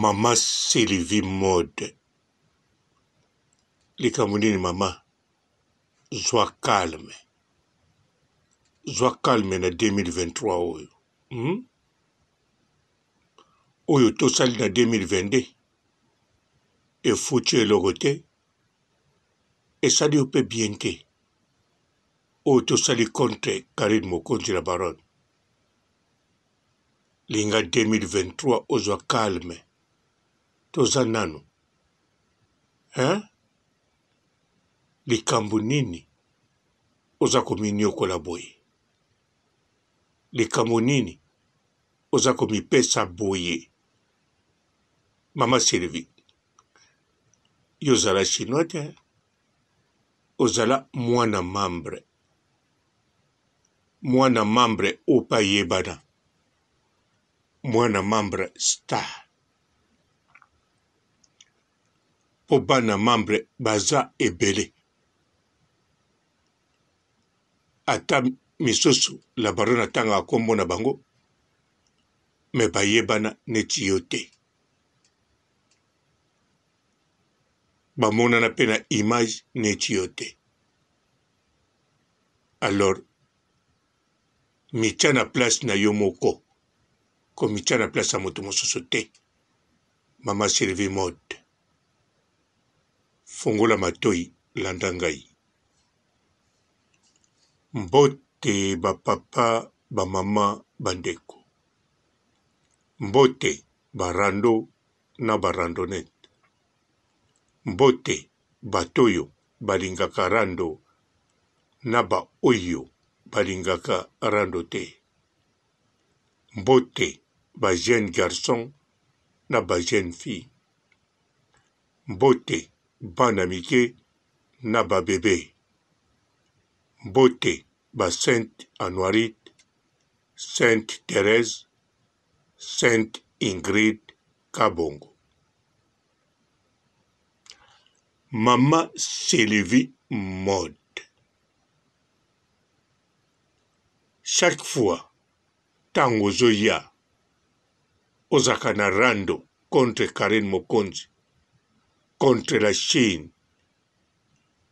Mama Sylvie Mode likambo nini mama zwa calme zwa calme na 2023 oyo hmm? Oyo tosali na 2022 efuti eloko te esali yo mpe bien te oyo tosali contre Carine Mokonzi la baronne linga 2023 ozwa calme toza nanu hein likambo nini oza kominiokola boye likambo nini oza komipesa boye mama Sylvie yo ozala chinois te ozala mwana membre mwana membre oyo pe ayebana mwana membre star po bana membre baza ebele ata misusu la baronne atangaka kombo na bango mais bayebana neti yo te bamonana pe na image neti yo te alors mitia na place na yo moko komitia na place ya moto mosusu te mama Sylvie Mode fongola matoyi landa ngai mbote ba papa ba mama ba ndeko mbote ba rando na ba randonnette mbote bato oyo balingaka rando na ba oyo balingaka rando te. Mbote ba jeunes garçons na ba jeunes filles. Mbote bana mike na ba bebes. Mbote ba Sainte Anuarite, Sainte Therèse, Sainte Ingrid Kabongo. Mama Sylvie Mode chaque fois tango ozoya ozalaka na rando contre Carine Mokonzi contre la Chine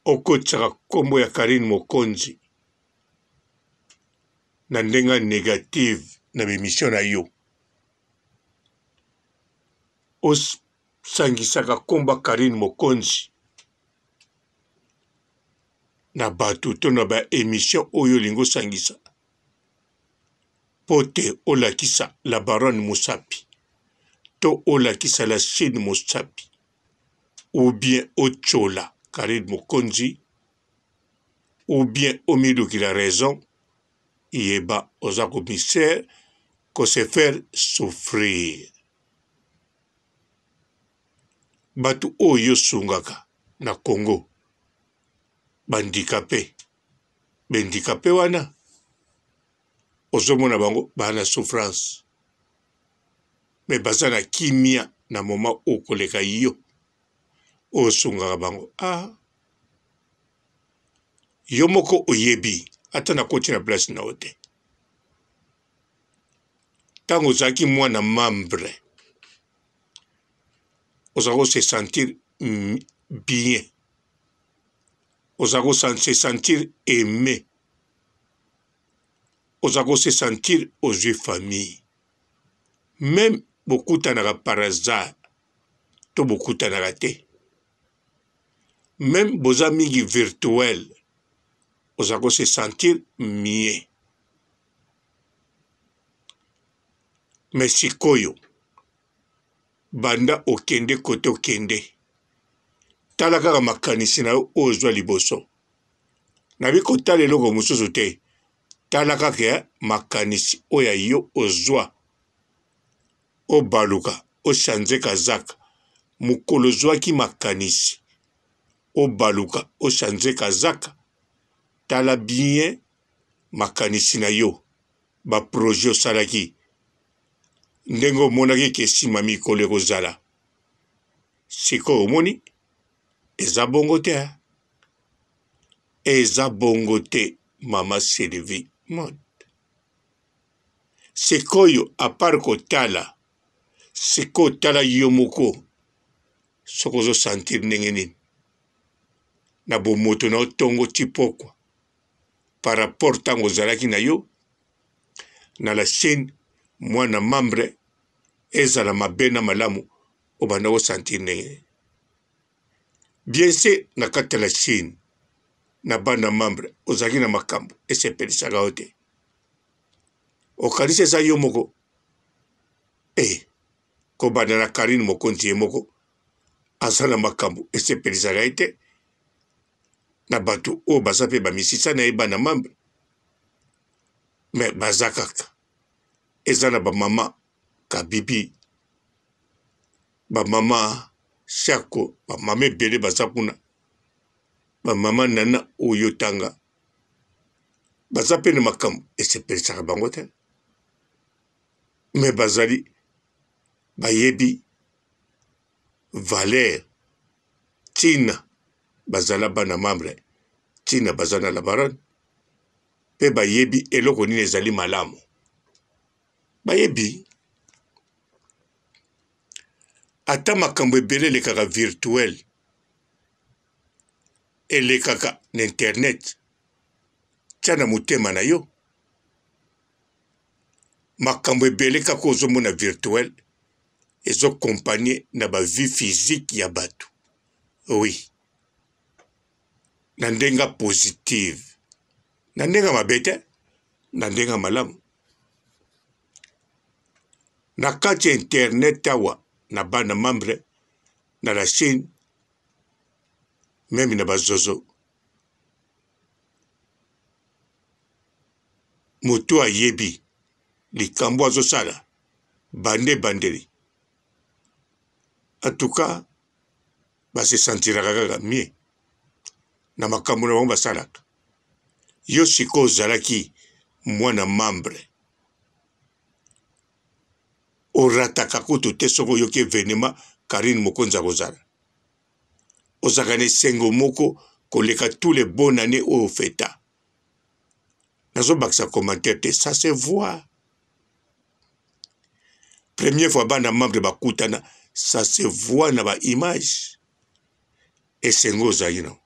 okotisaka kombo ya Carine Mokonzi na ndenge ya negative na ba emission na yo Osangisaka kombo ya Carine Mokonzi na batu to na ba emission oyo olingi osangisa po te olakisa la baronne mosapi to olakisa la chine mosapi ou bien otiola Carine Mokonzi ou bien omilukila raison yeba oza ko ko se faire souffrir. Batu oyo yo osungaka na Congo ba handicape, ba handicape wana ozo mona bango ba na souffrance mais baza na kimia na moment oyo koleka yo oyo osungaka bango ah yo moko oyebi ata nakoti na place na yo te. Tango ozalaki mwana membre ozalaki ko se sentir bien, ozalaki ko se sentir aime, ozalaki ko se sentir ozui famille meme bokutanaka par hasard to bokutanaka te meme boza mingi virtuel ozalaki ko se sentir mieux. Mais sikoyo banda okende kote okende tala kaka makanisi na yo oyo ozwa liboso nabi kotala eloko mosusu te tala kaka ya makanisi oyo ya yo ozwa obaluka ochange kazaka mokolo ozwaki makanisi obaluka ochange kazaka tala bien makanisi na yo, ba projets osalaki, ndenge omonaki ke sima mikolo ekozala. Sikoyo omoni eza bongo te hein? Eza bongo te mama Sylvie Mode. Sikoyo à part kotala. Sikoyo tala yo moko soki ozo sentir ndenge nini na bomoto na yo tongo ti pokwa par rapport ntango ozalaki na yo na la Chine mwana membre ezala mabe na malamu obanda ko sentir ndenge nini. Bien se na kati ya la Chine na bana membre ozalaki na makambo esepelisaka yo te, okanisi eza yo moko eh, kobanda na Carine Mokonzi ye moko aza na makambo esepelisaka ye te na bato oyo baza mpe bamisisa na ye bana membre me baza kaka eza na bamama kabibi bamama shako bamama ebele baza kuna bamama nana oyo tanga baza mpe na makambo esepelisaka bango te me bazali bayebi valeur ntina bazala bana membre ntina baza na labaronne mpe bayebi eloko nini ezali malamu bayebi ata makambo ebele elekaka virtuel elekaka na internet tya na motema na yo makambo ebele kaka ozomona virtuel ezo compagne na ba vie physique ya bato oui na ndenge positive na ndenge mabe te na ndenge malamu na kati ya internet awa na bana membre na la Chine meme na bazozo moto ayebi likambo azosala bande ebandeli en tout cas ba se sentiraka kaka mieux na makambo na bango basalaka. Yo sikoyo ozalaki mwana membre orataka kutu te soki oyoki evenema Carine Mokonzi akozala ozalaka na esengo moko koleka tous les bonne année oyo ofeta. Nazobakisa commentaire te, ça se voit. Première fois bana membre bakutana, ça se voit na ba image. Esengo ozali na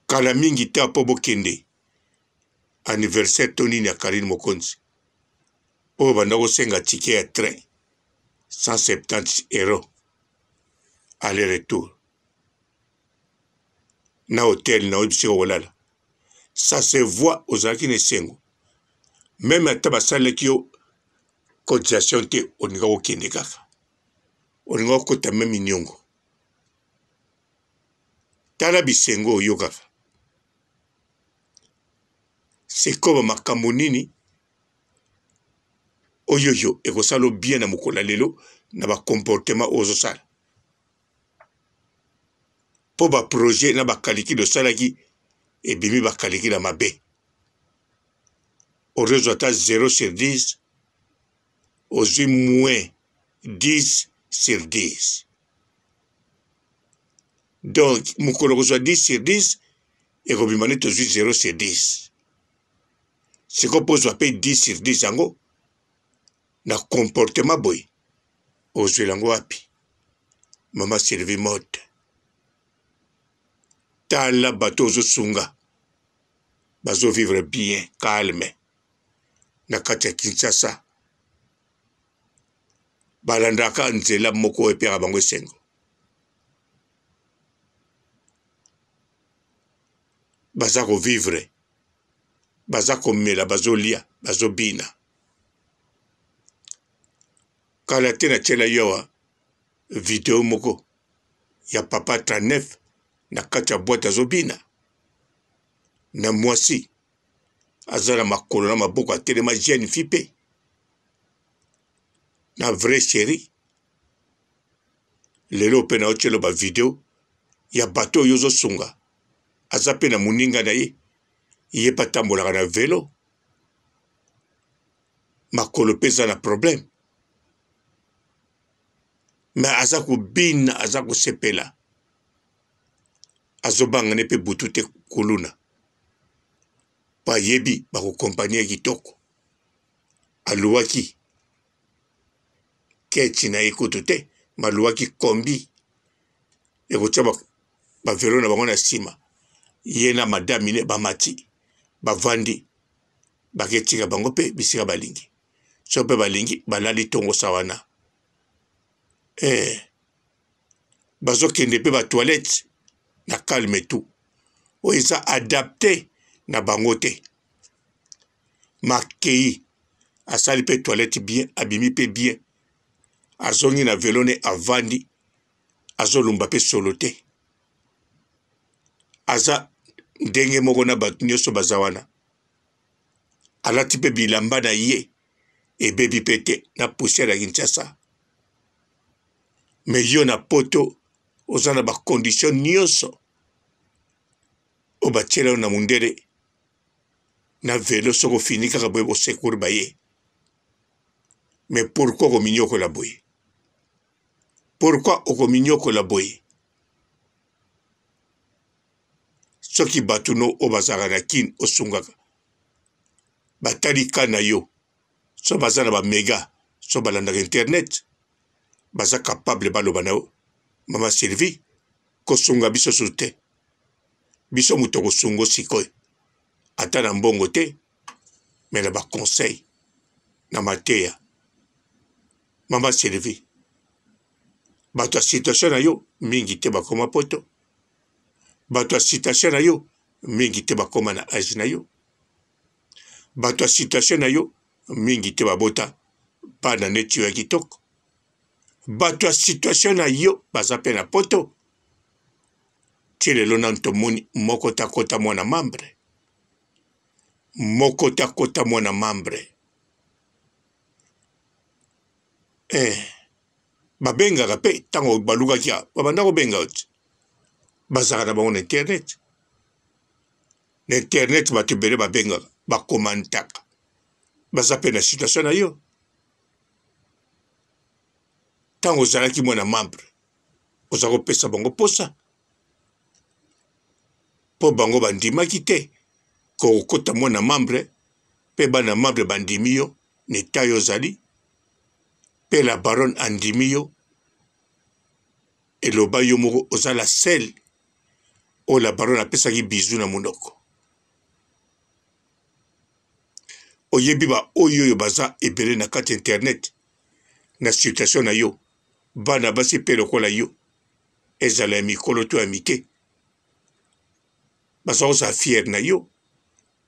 kala mingi te mpo bokende anniversaire to nini ya Carine Mokonzi oyo banda kosenga ticket ya train 170 euros aller retour na hotel na oyo bisika okolala ça se voit ozalaki na esengo meme ata basalelaki yo cotisation te olinga kokende kaka olinga kokota meme niongo tala bisengo oyokaka sikoyo makambo nini oyoyo ekosala bien na mokolo ya lelo na bacomportement oyo ozosala mpo ba projet na ba calcul osalaki ebimi ba calcul ya mabe ozozwa ata 0 sur 10 ozwi moins 10 sur 10 donc mokolo okozwa 10 sur 10 ekobima neti ozwi 0 sur 10 sikoyo mpo ozwa mpe 10 sur 10 yango na comportement boye ozwela yango wapi mama Sylvie Motte tala bato ozosunga bazo vivre bien calme na kati ya Kinshasa balandaka nzela moko oyo epeyaka bango esengo baza kovivre baza komela bazolia bazobina Kala te na tiela yo awa video moko ya papa 39 na kati ya boite azobina na mwasi aza na makolo na maboko atelema jeune fille pe na vrai chérie lelo pe na otielo ba video ya bato oyo ozosunga aza pe na moninga na ye ye pe atambolaka na velo makolo pe eza na problème mais aza kobina aza kosepela azobanga ne pe butu te kuluna po ayebi bakokompanie ye kitoko aluwaki. Ketch na ye kutu te, maluwaki kombi ekotia ba velo na bango na nsima, ye na madame ne bamati bavandi, baketika bango mpe bisika balingi, so mpe balingi balali tongo sa wana eh, bazokende mpe ba toilette na calme tout oyo eza adapte na bango te. Makei asali mpe toilette bien, abimi mpe bien, azongi na velo ne avandi, azolumba mpe solo te, aza ndenge moko na bato nyonso baza wana, alati mpe bilamba na ye ebebi mpe te na poussière ya Kinshasa. Mais yo na poto oza na ba condition nyonso oyo batiela yo na mundele na velo, soki ofini kaka boye bosecour baye. Mais pourquoi okominyokola boye? Pourquoi okominyokola boye? Soki bato no oyo bazalaka na Kin osungaka batali ka na yo, so baza na ba mega, so balandaka internet, baza capable baloba na yo, mama Sylvie kosunga biso susu te, biso moto kosungo sikoyo ata na mbongo te, me na ba conseil na mateya. Mama Sylvie, bato ya situation na yo mingi te bakoma poto, bato ya situation na yo mingi te bakoma na age na yo, bato ya situation na yo mingi te babota bana neti yo ya kitoko, bato ya situation na yo baza mpe na poto ti lelo nanu tomoni moko te akota mwana membre, moko te akota mwana membre. Eh, babengaka mpe ntango balukaki awa babanda kobenga yo ti bazalaka na bango na internet. Na internet bato ebele babengaka, bakomantaka, baza mpe na situation na yo. Ntango ozalaki mwana membre oza kopesa bango mposa mpo bango bandimaki te kokota mwana membre, mpe bana membre bandimi yo na etat yo ozali, mpe la baronne andimi yo, eloba yo moko oza la seule oyo la baronne apesaki bizu na monoko. Oyebi ba oyo oyo baza ebele na kati internet na situation na yo, bana basi mpe lokola yo, ezala ya mikolo to ya mike, baza kozala fiere na yo,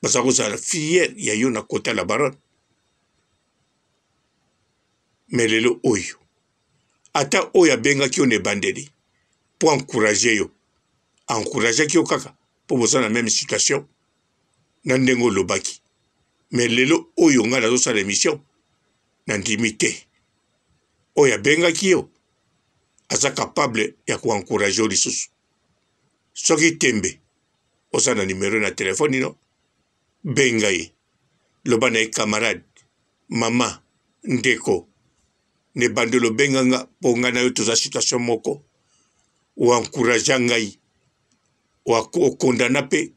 baza kozala fiere ya yo na kota la baronne. Me lelo oyo ata oyo abengaki yo na ebandeli mpo encourage yo, encourageaki yo kaka mpo boza na meme situation na ndenge olobaki. Me lelo oyo ngai nazosala emission, nandimi te oyo abengaki yo aza capable ya ko encourager yo lisusu. Soki tembe, oza na numero na telefone ino, benga ye, loba na ye camarade, mama, ndeko, na ebandeli obenga nga mpo nga na yo toza situation moko, o encouragea ngai, o condamna mpe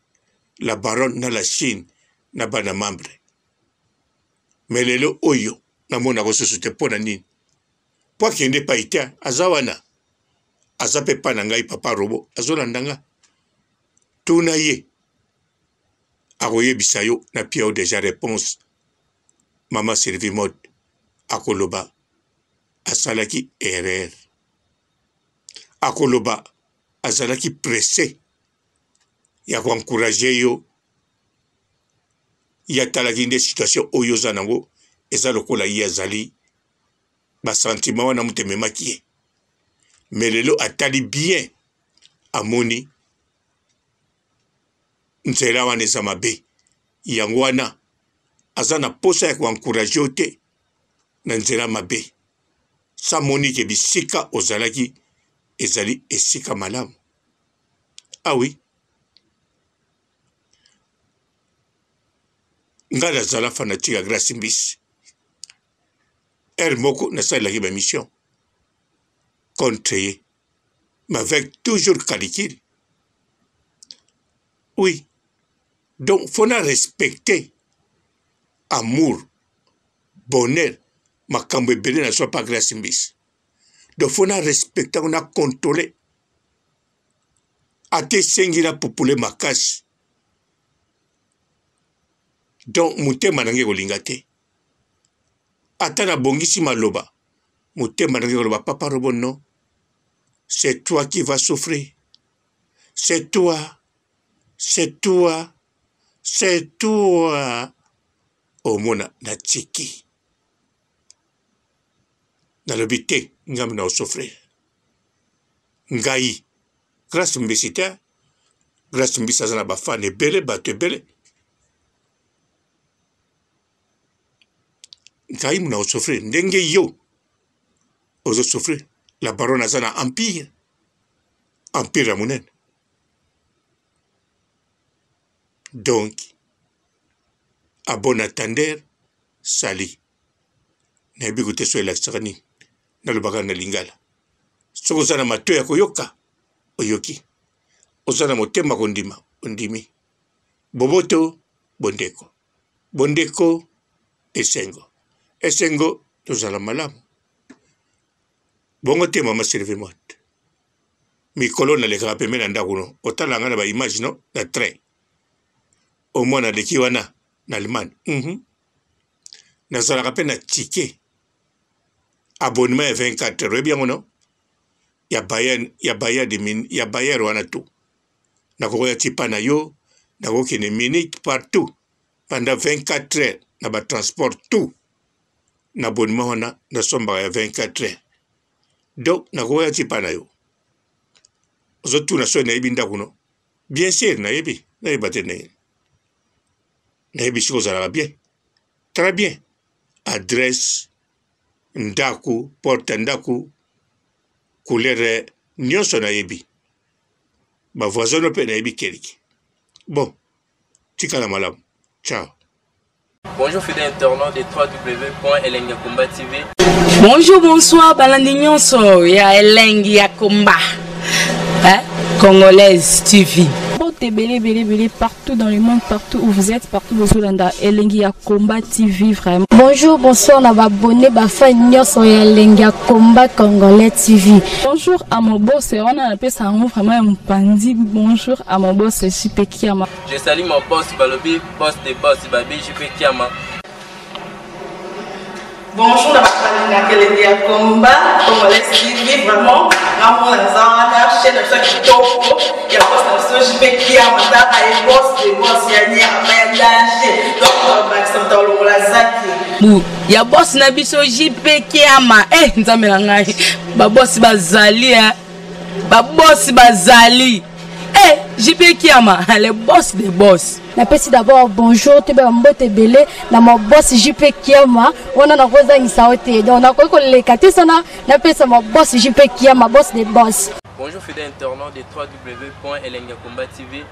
la baronne na la Chine na bana membre. Me lelo oyo namonaka susu te mpo na nini? Mpo akende epai te, aza wana, aza mpe epai na ngai papa robo azolanda nga, tuna ye akoyebisa yo na pia yo deja reponse. Mama Sylvie Mode akoloba asalaki erreur, akoloba azalaki presse ya ko encourager yo, ye atalaki nde situation oyo oza nango eza lokola ye azali ba sentiment wana moto ememaki ye, mais lelo atali bien amoni nzela wana eza mabe, yango wana aza na posa ya ko encourager yo te na nzela mabe, sa moni ke bisika ozalaki ezali esika malamu. Ah oui, ngai nazala fanatique ya Grace Mbisi, heure moko nasalelaki ba mission contre ye, mais avec toujours calcul. Oui, donc faut na respecter amour, bonheur. Makambo ebele na zwa pa Grace Mbisi. Donc faut na respecter na contrôler. Ata esengi na pupule makasi. Donc motema na ngai ekolinga te. Ata nabongisi maloba, motema na ngai ekoloba papa Robo non. C'est toi qui vas souffrir. C'est toi. C'est toi. C'est toi. Omona natiki. Nalobi te ngambi na osouffrir. Ngai Grace Mbisi te. Grace Mbisi aza na ba fan ebele, bato ebele. Ngai na osouffrir ndenge yo ozo souffrir. La baronne aza na empire. Empire ya monene. Donc à bon attendeur salut. Nayebi ko te so elakisaka nini. Nalobaka na lingala. Soki oza na matoi ya koyoka, oyoki. Oza na motema kondima, ondimi. Boboto, bondeko. Bondeko, esengo. Esengo, tozala malamu. Bongo te mama Sylvie Motte. Mikolo nalekaka pembeni na ndako no, otala nga na ba image no na train. Omona aleki wana na Allemagne. Mm -hmm. Nazalaka pe na ticket abonnement ya 24 heures oyebi yango no ya Bayern ya Bayern de min ya Bayern wana tout nakokoya tipa na yo nakokende minute partout pendant 24 heures na ba transport tout na abonnement wana nasombaka ya 24 heures donc nakoya tipa na yo ozotuna soki nayebi ndako no bien sûr nayebi nayeba te ndenge nayebi soki ozalaka bien très bien adresse ndako porte ya ndako couleur nyonso nayebi ba voisin no mpe nayebi kelike bon tikala malamu ciao. Bonjour fidèle internaute de www.elengiyakomba TV. Bonjour, bonsoir, balandi nyonso ya Elengi ya Komba. Hein? Congolaise TV. Mbote ebele ebele ebele partout dans le monde, partout où vous êtes, partout bozolanda Elengi ya Combat TV vraiment. Bonjour, bonsoir na ba abonné ba fan nyonso ya Elengi ya Combat Congolais TV. Bonjour à mon boss, wana napesa yango vraiment ya mopanzi. Bonjour à mon boss JP Kiama. Je salue mon boss balobi boss de boss babi JP Kiama. Bonjour na bato balingaka elengi ya combat congolais TV vraiment ngamona naza wana chaîne na biso ya kitoko ya boss na biso JP Kiama tala ye boss de boss ya nyama ya danger donc bakisa moto alongola zaki bu ya boss na biso JP Kiama eh nzambe na ngai ba boss bazali eh ba boss bazali eh JP Kiama le boss de boss. Napesi d'abord bonjour toyeba ba mbote ebele na ma boss JP Kiama wana nakozangisa yo te donc nakoki koleka te sana napesa ma boss JP Kiama boss de boss. Bonjour fidèle internaute de www.elengiyakomba.tv.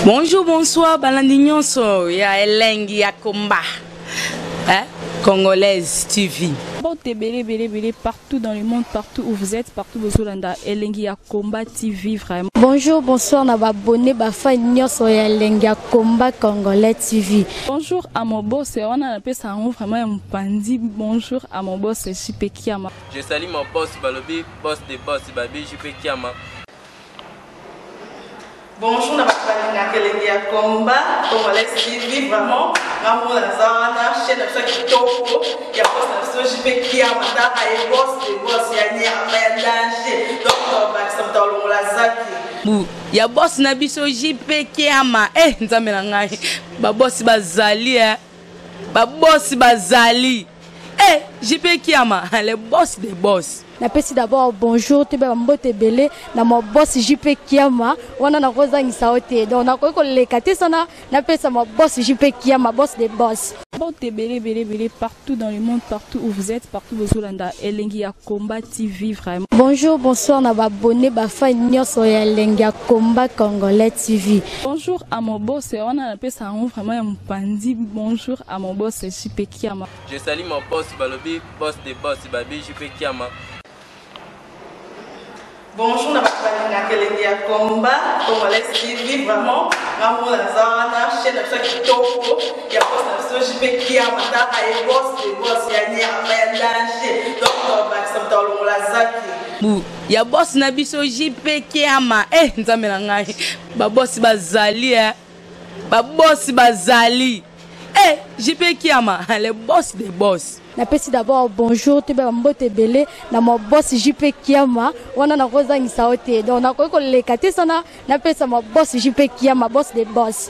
Bonjour, bonsoir, balandi nyonso ya Elengi ya Komba. Hein? Congolaise TV. Mbote ebele ebele ebele partout dans le monde, partout où vous êtes, partout bozolanda Elengi ya Combat TV vraiment. Bonjour, bonsoir na ba abonné ba fan nyonso ya Elengi ya Combat Congolais TV. Bonjour à mon boss, wana napesa yango vraiment ya mopanzi. Bonjour à mon boss JP Kiama. Je salue mon boss balobi boss de boss babi JP Kiama. Bonjour na bato balingaka elengi ya combat congolais TV vraiment ngamona naza wana chaîne na biso ya kitoko ya boss na biso JP Kiama tala ye boss de boss ya nyama ya danger donc bakisa moto alongola zaki bu ya boss na biso JP Kiama eh nzambe na ngai ba boss bazali eh ba boss bazali eh JP Kiama le boss de boss. Napesi d'abord bonjour toyeba ba mbote ebele na ma boss JP Kiama wana nakozangisa yo te donc nakoki koleka te sana napesa ma boss JP Kiama boss de boss. Mbote ebele ebele ebele partout dans le monde, partout où vous êtes, partout bozolanda Elengi ya Combat TV vraiment. Bonjour, bonsoir na ba abonné ba fan nyonso ya Elengi ya Combat Congolais TV. Bonjour à mon boss, wana napesa yango vraiment ya mopanzi. Bonjour à mon boss JP Kiama. Je salue mon boss balobi boss de boss babi JP Kiama. Bonjour na bato balingaka elengi ya combat congolais TV, vraiment nga moko naza wana, chaîne na biso ya kitoko ya boss na biso JP Kiama, taka ye boss de boss ya nyama ya danger, donc tobakisa moto alongola zaki bu ya boss na biso JP Kiama. Eh, nzambe na ngai, babosi bazali, eh babosi bazali. Eh, JP Kiama, le boss des boss. Napesi d'abord bonjour, toyeba bambote ebele na ma boss JP Kiama. Wana nakozangisa yo te, donc nakoki koleka te sana napesa ma boss JP Kiama, boss de boss.